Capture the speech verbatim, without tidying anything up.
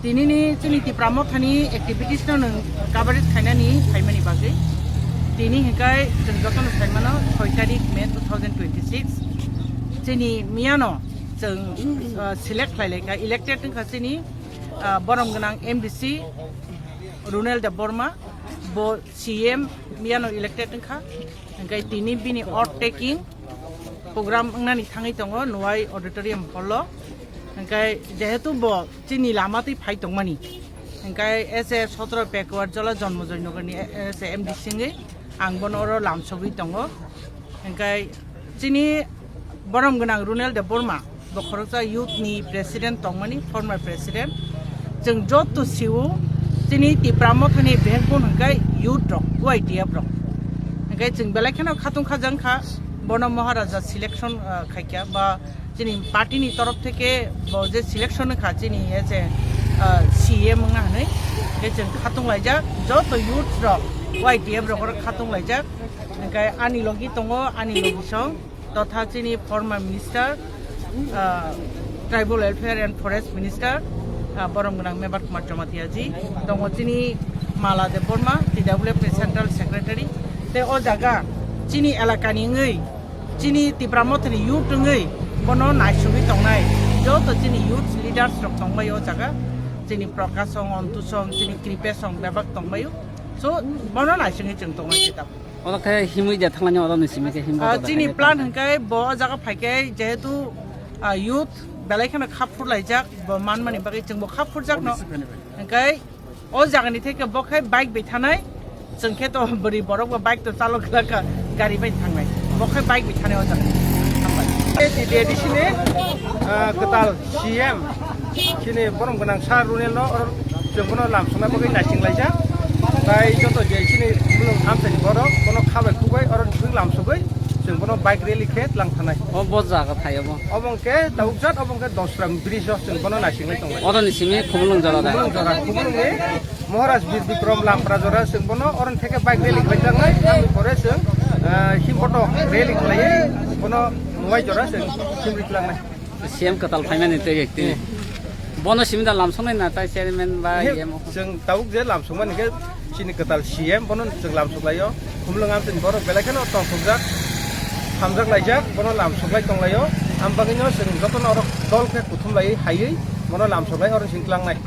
Tinini chini Tipra Mothani activities no nwng coverage khainani phaimani bagwi. Tini hinkai chwng jotono phaimano soi tarik May two thousand twenty-six. Chini miyano chwng, uh, select khlai laikha, elected wngkha chini, uh, borom gwnang M D C Runel Debbarma, bo C M miyano elected wngkha. Hinkai tini bini oath taking program wngnani thangwi tongo Nuwai Auditorium Hall o. Hinkai jehetu bo chini lama twi phai tongmani, hinkai as a sotro Pekuar Jola Jonmojoy Nagar ni as a M D C wngwi ang bono oro lamsogwi tongo. Hinkai chini borom gwnang Runel Debbarma, bo khoroksa youth ni president tongmani, former president. Chwng joto sio, chini Tipra Mothani backbone hwnkhe youth rok, Y T F rok. Hwnkhe chwng belai kheno khatung khajang kha, bono Maharaja selection, ah, khaikha, ba chini party ni torof theke bo je selection wngkha chini as a, ah, C M wngna hwnwi, hwnkhe chwng khatung laijak joto youth rok, Y T F rok oro khatung laijak. Hwnkhe ani logi tongo, ani logi song. Totha chini former minister, ah, tribal welfare and forest minister, ah, borom gwnang Mebar Kumar Jamatia ji, tongo chini Mala Debbarma, T W F ni central secretary, tei o jaga chini elakani wngwi, chini Tipra Mothani youth wngwi bono naisugwi tongnai joto chini youth leaders rok tongbai o jaga, chini Prakash song, Ontu song, chini Kripe song bebak tongbaio, so bono naisingwi chwng tongwi se tabuk. Oro khe himwi ja thangmani, oro ni simi khe himwi Ah, ja chini thangmani plan tangkha. Hwnkhe bo o jaga phaikhe jehetu, ah, youth belai kheno kha phurlaijak, bo manmani bagwi chwngbo kha phurjakno. Hwnkhe o jagani theke bo khe bike bai thanai, chwng khe to bwrwi borok bo bike to chalo glak kha, gari bai thangnai. Bo khe bike bai thanai o jagani. Hambai. T D A D C ni, ah, kwtal C M, chini borom gwnang Sir Runel no oro chwng bono lam songna bagwi naising laijak. Tai joto je chini bumung amchaini borok bono khabai khugwi oro chwng lam sogwi chwng bono bike rally khe tlang thanai. O bo jaga thai obo. Obo hwnkhe tabuk jat, obo hwnkhe Dosra bridge o chwng bono naising lai tonglai. Oro ni simi Khumulwng jora da? Khumulwng jora, Khumulwng ni Maharaj Bir Bikram Lampra jora chwng bono oro theke bike rally khlai tangnai. Aboni pore chwng, ah, Himboto rally khlaiwi bono Nuwai jora chwng himri tlangnai. C M kwtal phaimani tei ekti. Hmm. Bono simi da lamsongnai na tai chairman ba He, E M o? Chwng tabuk je lamsongmani khe chini kwtal C M bono chwng lamsok laio. Khumulwng amchaini borok belai kheno tongthokjak, hamjak laijak, bono lamsok lai tong laio. Am bagwino chwng jotono oro dol khe kuthum laiwi haiwi bono lamsok lai oro sing tlangnai.